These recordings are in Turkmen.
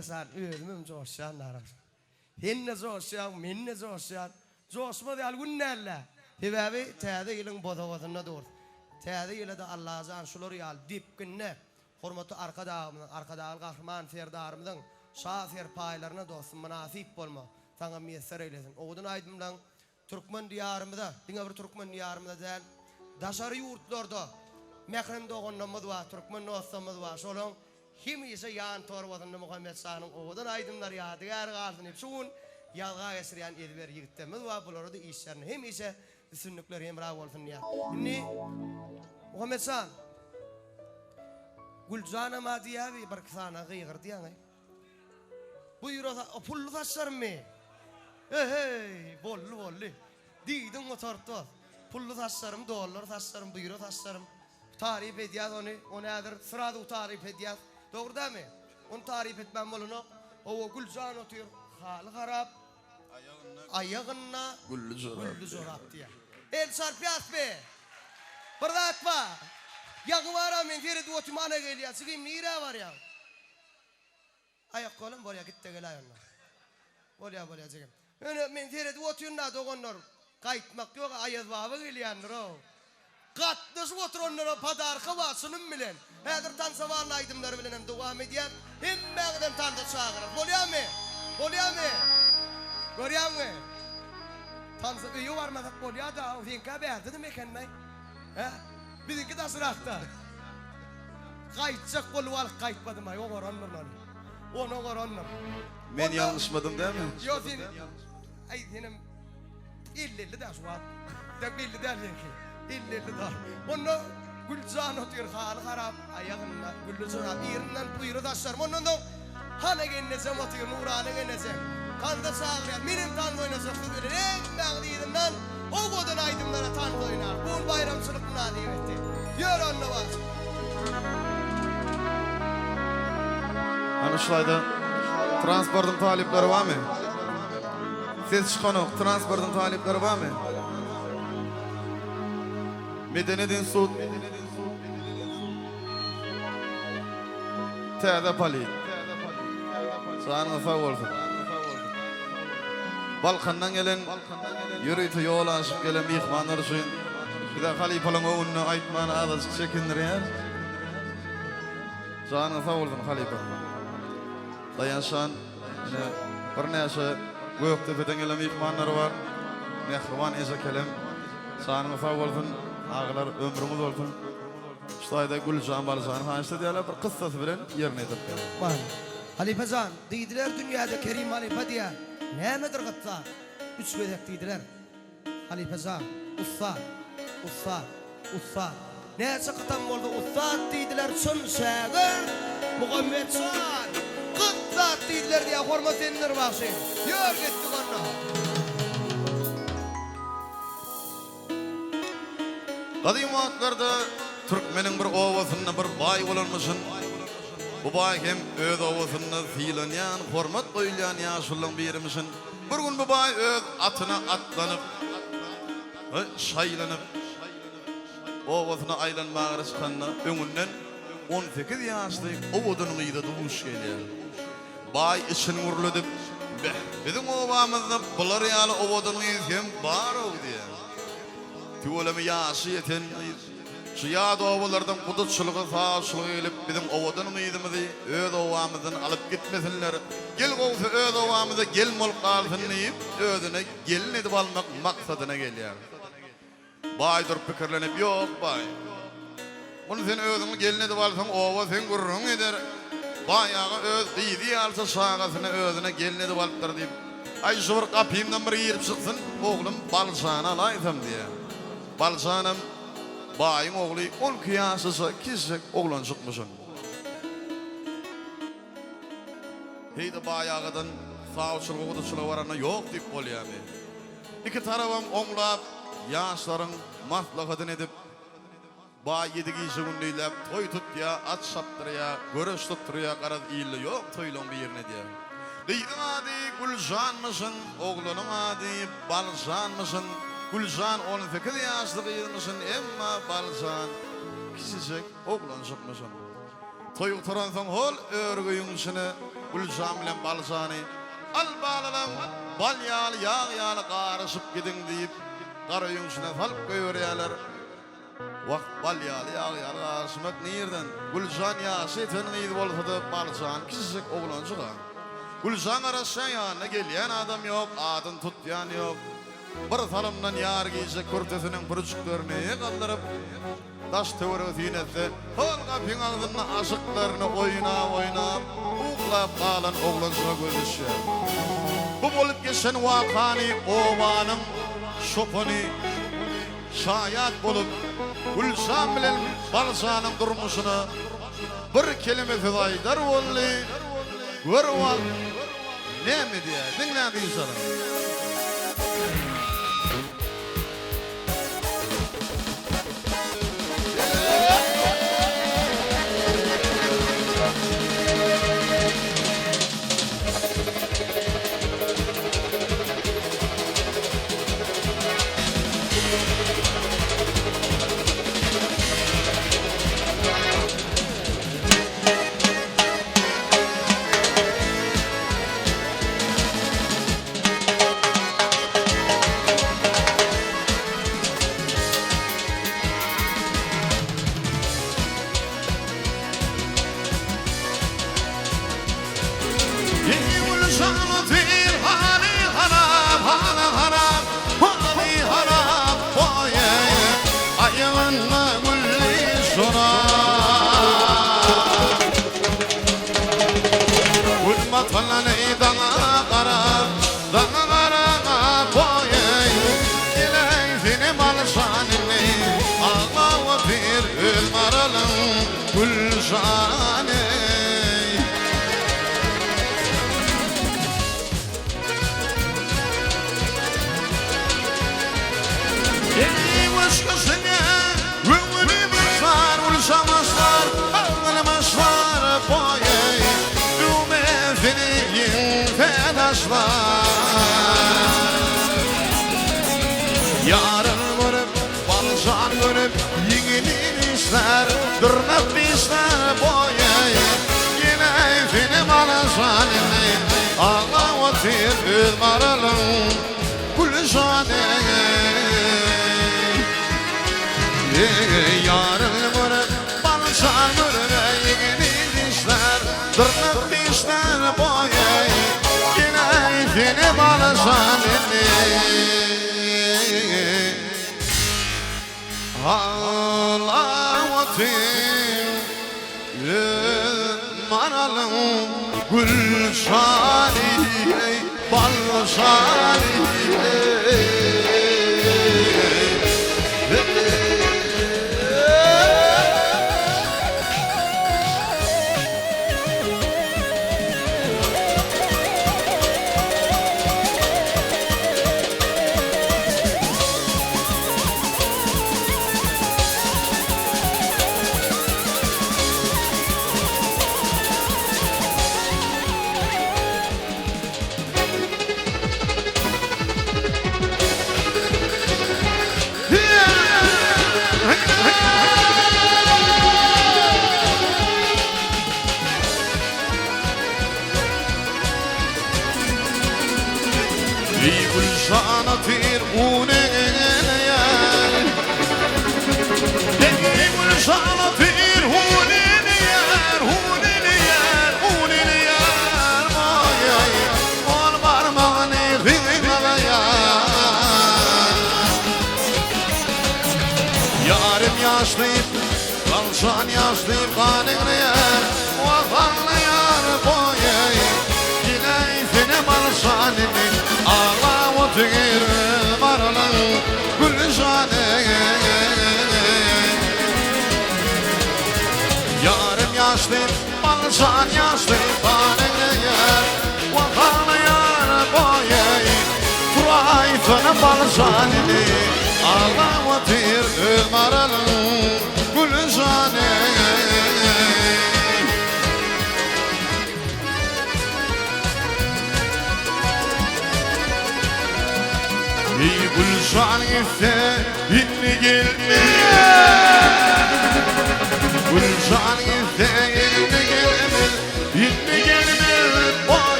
Muhammet jan, özümem joşýan narazy. Sen-de joşýaň, men-de joşýan. Joşmaz ýaly gün däl-dä. Sebäbi täze ýylyň bosagasynda durus. Täze ýyla-da Allajan şular ýaly depginde hormatly Arkadagymyzyň, Arkadagly Gahryman Serdarymyzyň şa serpaýlaryna dostum mynasyp bolma saňa miýesser eýlesin. Owadan aýdymlaň Türkmen diýarymyza, diňe bir türkmen diýarymyza däl, daşary ýurtlarda mährem doganlarymyz bar, türkmen dostlarymyz bar. Şolaň hemişe ýan torbasynda Muhammet şanyň owadan aýdymlary ýadygär galsyn diýip, şu gün ýazga geçirýän ezber ýigitlerimiz bar. Bulara-da işlerinde hemişe üstünlikler hemra bolsun diýýär. Indi Muhammet şan, Güljanam-a diýýär, birki sany gygyrdy ýaňy. Buýra o pully saçlarmy? Eheý, boldy, boldy. Diýdiň gutaryp dost. Pully saçlarym, dollar saçlarym, buýra saçlarym. Taryp edýäs ony. Ony häzir srazu taryp edýäs. Dogry dälmi? Ony taryp etmän bolanok. Hawa, Güljan otyr. Haly harap. Aýagynda gülli jorap. Gülli jorap diýýär. El çarpýasmy? Bir zat bar. Ýaňy bar-a men seredip otyryn, ana gelýär. Jigim nirä barýaň? Aýak golam bolýa gitde geläý onda. Bolýa bolýa jigim. Ýöne men seredip otyryn-da doganlar. Gaýtmak ýok Aýaz baba gelýändir-ow. Gatnaşyp oturanlara podarka bar çynym bilen. Häzir tansa barly aýdymlary bilenem dowam edýäs. Hemmäňizem tansa çagyrarys. Bolýamy? Bolýamy? Görýäňmi? Tansa öýe barmasak bolýa-da, seňkä bärde-de ekenmi? Hä? Biziňki daşrakda. Gaýtjak bolup alyp gaýtmadym-aý, oňarandyryn ony. Ony oňarandyryn. Men ýalňyşmadym dämi? Ýok, sen, aý, senem elli-elli däl şu wagt. Däl, belli däl seňki. Elli-elli däl. Onda Güljan otyr, haly harap, aýagynda gülli jorap, yzyndan buýra daşlarym. Ondan soň Hana gelnejem otyr, Nurana gelnejem. Tansa çagyrýar, menem tans oýnajak siz bilen. Hemmäňiz yzyndan owadan aýdymlara tans oýnar. Bu gün baýramçylyk mynasybetli. Ýör onda bagşy. Hany şulaýda transportyň talyplary barmy? Ses çykanok, transportyň talyplary barmy? Medeniýet institut. Täze polit. Janyňyz sag bolsun. Balkandan gelen ýörite ýol aşyp gelen myhmanlar üçin bize halypalaryň öňünde aýtman azajyk çekindirýär. Janyňyz sag bolsun halypa. Daýançjan ine birnäçe Gökdepeden gelen myhmanlar bar. Mähriban ejekelem janyňyz sag bolsun. Agalar ömrüňiz bolsun. Şu taýda Güljan Balyjany haýyşt edýärler bir kyssasy bilen ýerine ýetirip beriň. Bar. Halypa jan, diýdiler dünýäde Kerim halypa diýä. Nämedir gyssa? Üç gezek diýdiler. Halypa jan, ussat, ussat, ussat. Näçe kytam bolsa ussat diýdiler çyn şägirt Muhammet jan, gyssat diýdiler diýä hormat sendir bagşy. Ýör gitdik onda. Gadym wagtlarda türkmeniň bir obasynda bir baý bolanmyşyn. Bu baý hem öz obasynda sylanýan, hormat goýulýan ýaşululaň birimişin. Bir gün bu baý öz atyna atlanyp, şaýlanyp, obasyna aýlanmaga çykanda öňünden 18 ýaşly owadan gyza duş gelýär. Baý içini gürledip, Beh, biziň obamyzda bular ýaly owadan gyz hem bar-ow diýýär. Tüweleme ýaşy ýeten gyz. Şu ýat obalardan gudaçylyga, sawçylyga gelip, biziň owadan gyzymyzy öz obamyzdan alyp gitmesinler. Gel gowsy öz obamyzda gelin bolup galsyn diýip, özüne gelin edip almak maksadyna gelýär. Baý durup pikirlenip, Ýok, baý. Muny sen özüňi gelin edip alsaň, oba seň gürrüňiňi eder. Baý aga öz gyzy ýalyja çagasyny özüne gelin edip alypdyr diýip, Aý, şu bir gapymdan bir girip çyksyn, oglum Baljany alaýsam diýýär. Baljanam baýyň ogly, onki ýaşlyja kiçijek oglanjykmyşyn. Heý-de baý agadan sawçylyga-gudaçylyga baranda ýok diýip bolýamy? Iki tarabam oňlap, ýaşlaryň maslahatyny edip, baý ýedi gije-gündizläp toý tutýa, at çapdyrýa, göreş tutdurýa, garaz ilde ýok toýlaň birini edýä. Gyzyň ady Güljanmyşyn, oglanyň ady Baljanmyşyn. Güljan on sekiz ýaşly gyzmyşyn, emma Baljan kiçijek oglanjykmyşyn. Toý gutaransoň hol örgöýüň içine. Güljan bilen Baljany, Al balalam, bal ýaly, ýag ýaly garyşyp gidiň diýip, gara öýüň içine salyp goýberýärler. Wah, bal ýaly, ýag ýaly garyşmak nirden? Güljan ýaşy ýeten gyz bolsa-da, Baljan kiçijik oglanjyg-a. Güljan garaşýan ýanyna gelýän adam ýok, adyny tutýan ýok. Bir salymdan ýar gije kürtesiniň pürjüklerini galdyryp, daş-töwerege syn etse, hol gapyň agzynda aşyklaryny oýnap-oýnap, uklap galan oglanjyga gözi düşýär. Bu bolup geçen wakany obanyň çopany şaýat bolup, Güljan bilen Baljanyň durmuşyna bir kelime söz aýdar boldy, Gör wagt näme diýýär, diňläň dynç alyň.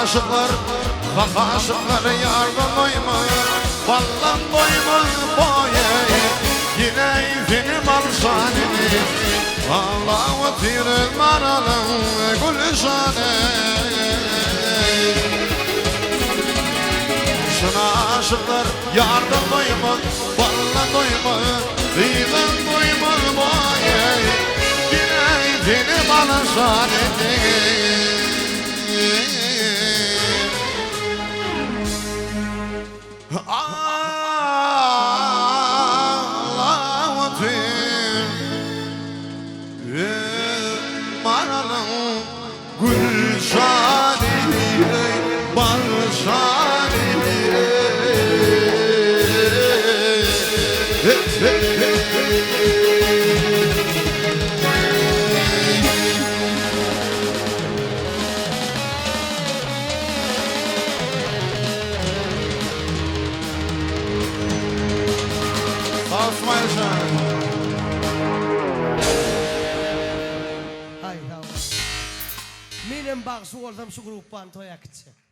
aşyklar, hak aşyklar ýardan doýmaz, Baldan doýmaz boýy, Ýene seni bal şanyny, Aglap otyr öz maralyň gülşany. Çyn aşyklar ýardan doýmaz, Baldan doýmaz, gyzdan doýmaz boýy, Ýene seni bal şanyny. Aglap otyr öz maralyň Gülşany, balşany. Sag İsmail jan. Haý sag bol. Menem bagşy bolsam şu gruppany toýa äkitjek.